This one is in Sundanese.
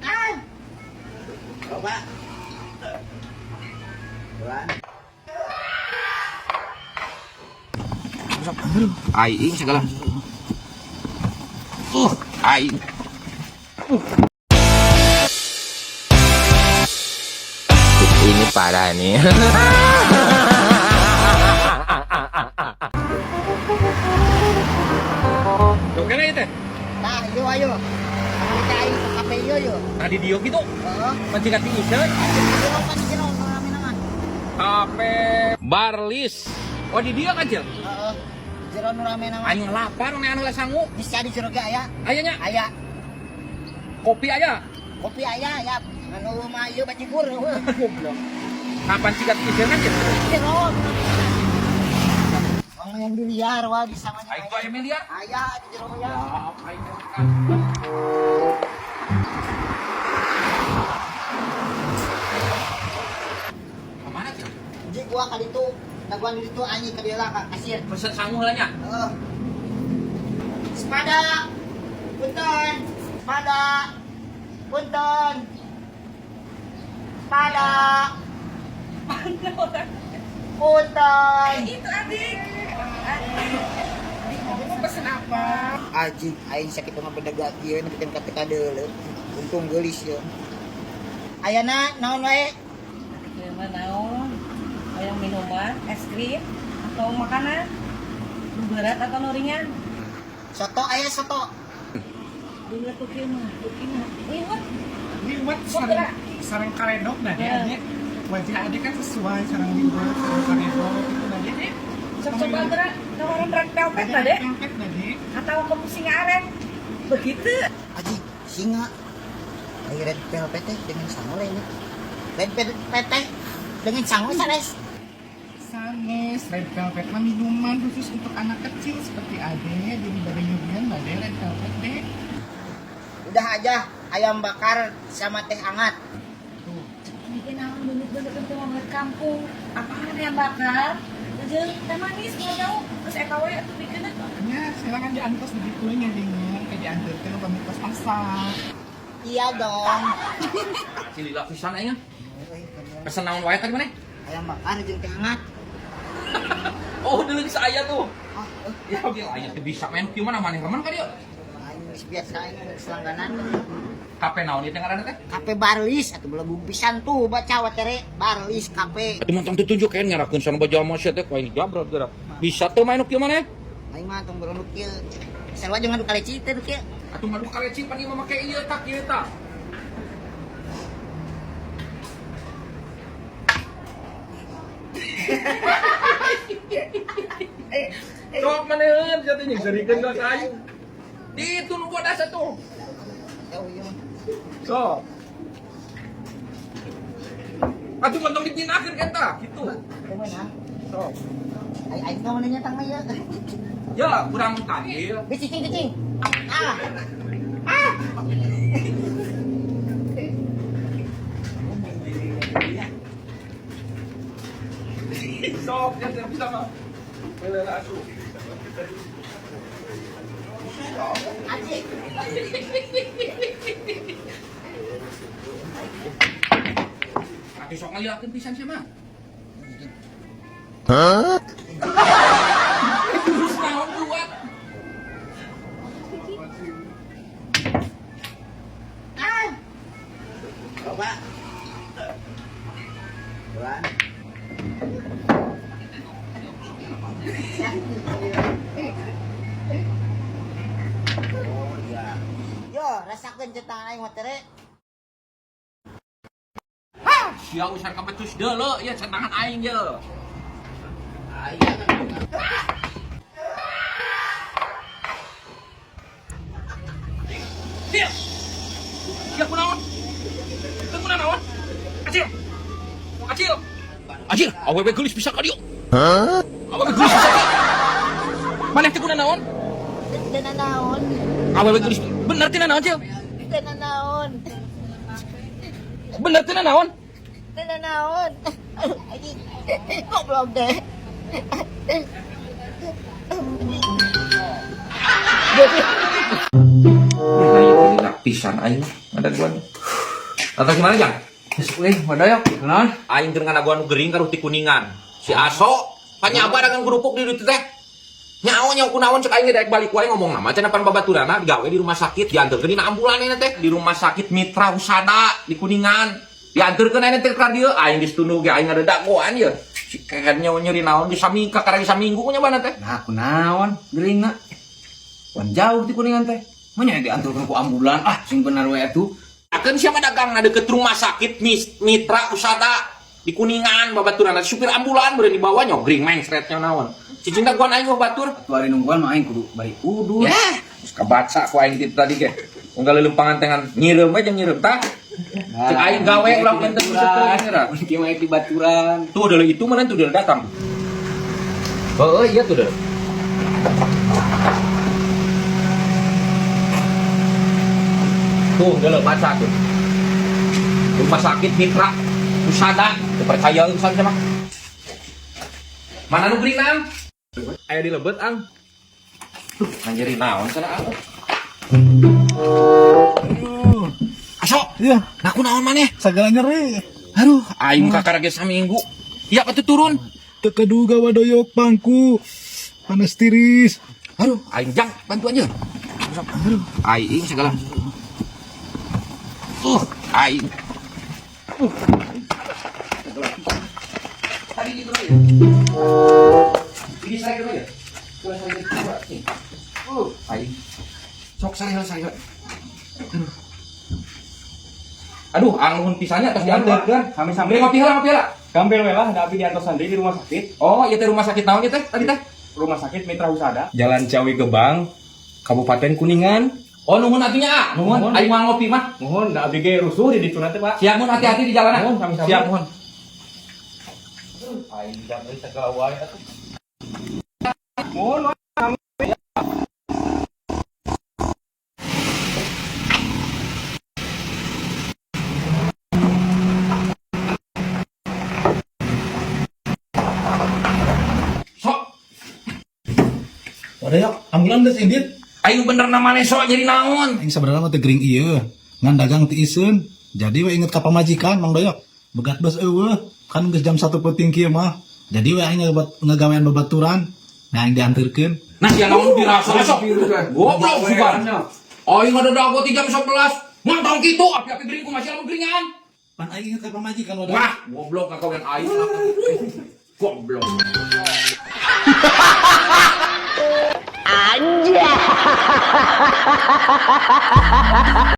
Ah! Coba. Bulan. Aing segala. Aing. Ini parah nih. Tuh kan ya teh. Nah, yuk ayo. Kita ayo ke kafe yuk yuk. Tadi dia gitu. Heeh. Mancing kaki iseut. Jero kan jero rame naman. Kafe Barlis. Oh di dia kan Cil? Heeh. Jero nu rame naman. Aing lapar nih anu sangu. Bisa di jero ge aya. Aya nya Aya. kopi aya. Kopi aya ya. Anu mah ieu bajigur. Goblok. Kapan sih kaki iseut kan Cil? Jero. Orang yang miliar wah di samanya. Aing tuh aya miliar. Aya di jero ya. Aing Kemana Cil? Ji gua kali itu daguan di itu anjing ka dieu lah ka kasir. Pesen sangu heula nya. Heeh. Sepada. Punten. Sepada. Punten. Sepada. Punten. Itu adik. Adik mau pesen apa? Anjing aing sakit mah bedaga ieu nepikeun ka teu kadeuleu. Untung geulis ye. Ayana naon wae? Minuman naon? Hayang minuman, es krim, atau makanan? Nu berat atau nu ringan? Soto aya soto. Dulu tuh kieu mah, tuh kieu mah. Liwet. Liwet sareng sareng karedok nah Ya. dia adek. Wajah adek kan sesuai sareng liwet sareng karedok itu nah dek. Sok coba gerak tawaran red velvet lah dek. Velvet nah dek. Atau kopi singa aren. Begitu. Anjing singa. Ayo red velvet teh dengan sangu lainnya. Red velvet teh dengan sangu sanes. Sanes red velvet mah minuman khusus untuk anak kecil seperti ade jadi badan nyubian nah dek red velvet dek. Udah aja ayam bakar sama teh hangat. Tuh. Ini naon bener-bener teu mau kampung. Apaan yang bakar? Jeung teh manis mau jauh. Terus eta we atuh bikinna. Ya, silakan diantos begitu nya dingin kayak diantarkan pamit pas pasar. Iya dong. Cil lila pisan aing. Pesen naon wae tadi maneh? Ayam bakar jeung teh hangat. Oh, deuleu geus aya tuh. Ah, Ya, oke, aya teu bisa main kieu mana maneh remen ka dieu. aing geus biasa aing geus langganan. Kafe naon ieu teh ngaranna teh? Kafe Barlis atuh belagu pisan tuh baca watere Barlis Kafe. Atuh mah tong tunjuk kan ngarakeun sana baju jalma sia teh ku aing jabrot geura. Bisa teu main nu kieu maneh? Aing mah tong berunduk kieu. Sarua jeung ngadu kaleci teh kieu. Atuh ngadu kaleci pan ieu mah make ieu tak ieu tah. Sok maneun sia teh nyengserikeun ka aing. Di itu nu bodas atuh. Jauh ieu mah. Sok. Atuh mah tong dipindahkeun kan tah kitu. Teu meunang. Sok. Aing aing mah mana tang mah ieu. Ya, kurang tadi. Geus cicing cicing. Ah. Ah. Sok, ya tidak bisa mah. Boleh asuh. Anjing. Atuh sok ngalilakeun pisan sia mah. Terus naon buat? Ah. Coba. Bulan. Oh iya. Yo, rasakeun centang aing mah tere. Sia usah kapecus deuleu ieu centangan aing ye. Sia. Sia kunaon? Teu kunaon? Acil. Acil. Acil, awewe geulis bisa ka dieu. Hah? Awewe geulis bisa ka dieu. Maneh teh kunaon? Teu naon. Awewe geulis bener teu naon, Cil? Teu naon. Bener teu naon? Teu naon. Anjing. Goblok deh. Bosan aing ngadaguan. Atau gimana, Jang? Geus euy, wadoyok. Kunaon? Aing keur ngadaguan nu gering karuh ti Kuningan. Si Aso panyaba dagang kerupuk di ditu teh. Nyaho nyaho kunaon cek aing ge daek balik wae ngomong nama cenah pan babaturana digawe di rumah sakit dianterkeun dina ambulan ayeuna teh di rumah sakit Mitra Husada di Kuningan. Dianterkeun ayeuna teh ka dieu aing geus tunduh ge aing ngadaguan ye. Si keken nyaho nyeri naon geus saminggu kakara geus saminggu nyabana teh. Nah, kunaon geringna? Wan jauh ti Kuningan teh. Manya dianturkeun ku ambulan. Ah, sing bener we atuh. Akan siapa dagang na deket rumah sakit Mitra Husada di Kuningan babaturana supir ambulan beureun dibawa nyogring mengsretnya naon. Cicing daguan aing mah batur. Atuh ari nungguan mah aing kudu bari udud. Ya, terus kebaca ku aing ti tadi ge. Unggal lelempangan tengan ngireum we jeung ngireum tah. Cek aing gawe ulah benten ku seuteung geura. Kieu mah di baturan. Tuh udah itu mana tuh udah datang. Oh, iya tuh udah. Tuh, udah baca tuh. Rumah sakit Mitra Husada, percaya sama sama. Mana nu gering ang? Aya di lebet ang. Tuh, nyeri naon sana ang. Aso, Iya, nah kunaon maneh? segala nyeri. Aduh, aing kakara ge saminggu. Iya atuh turun. Teu kaduga wadoyok pangku. Panas tiris. Aduh, aing jang bantu aja. Aduh, aing segala. Aing. Tadi di dulu ya. Ini saya dulu ya. Aing. Sok sare heula sare heula. Aduh. Aduh, anggun pisannya atas diantarkeun. Sami-sami. Beli ngopi heula, ngopi heula. Gampil we lah, da abi diantosan deui di rumah sakit. Oh, ieu teh rumah sakit naon ieu teh? Tadi teh? Rumah sakit Mitra Husada. Jalan Ciawi Gebang, Kabupaten Kuningan. Oh, nuhun atuh nya, ah. Nuhun. Nuhun. Aing mah ngopi mah. Mohon, da abdi ge rusuh di ditu teh, Pak. Siap mun hati-hati di jalanan. Nuhun, sami-sami. Siap mun. Aing jam euy segala wae atuh. Mohon, Pak. Sok, Wadoyok, ambulan geus indit. aing bener namanya sok jadi naon. Aing sabenerna mah teu gering ieu. Ngan dagang ti iseun. Jadi we inget ka pamajikan Mang Doyok. Begat bos eueuh, kan geus jam 1 peuting kieu mah. Jadi we aing ngagawean babaturan. Nah aing dianterkeun. Nah, sia naon dirasa sok. Goblok sugan. Aing ada dago ti jam 11. Mantong kitu api-api gering ku masih lamun geringan. Pan aing inget ka pamajikan wadoyok. Wah, goblok ka kawan aing. Goblok.